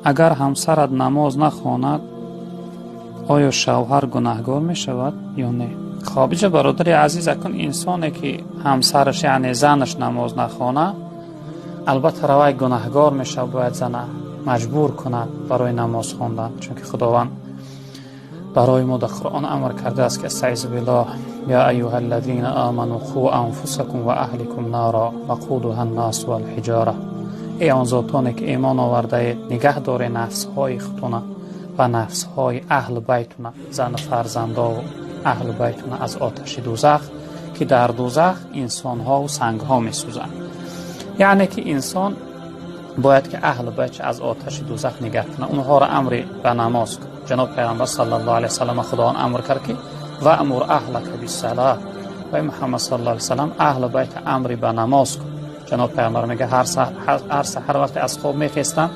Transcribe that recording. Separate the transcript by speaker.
Speaker 1: Агар ҳамсарат намоз нахонад, оё шавҳар гунаҳгор мешавад ё не? Хоб, иҷа, бародари азиз, акун инсоне ки ҳамсараш, яъне занаш, намоз нахона, албатта равай гунаҳгор мешавад. Бояд зана маҷбур кунад барои намоз хондан, чунки Худованд барои мо дар Қуръон амр кардааст, ки استعیذ بالله: یا ایها الذین آمنوا قوا انفسکم و اهلیکم نارا وقودها الناس والحجاره. Эй он зотоне ки имон овардаед, нигаҳ доред нафсҳои худтона ва нафсҳои аҳлу байтуна, зану фарзандову аҳлу байтуна, аз оташи дӯзах, ки дар дӯзах инсонҳову сангҳо месӯзанд. Яъне ки инсон бояд ки аҳлу байтш аз оташи дӯзах нигаҳ кунад, онҳоро амри ба намоз кун. Ҷаноб Пайғамбар саллаллоҳу алайҳи васаллам Худованд амр кард, ки وأمر أهلك بالصلاة, вай Муҳаммад саллаллоҳу алайҳи васаллам, аҳлу байта амри ба намоз кун. Ҷаноб Пайғамбар мега, ҳар саҳар вақте аз хоб мехестам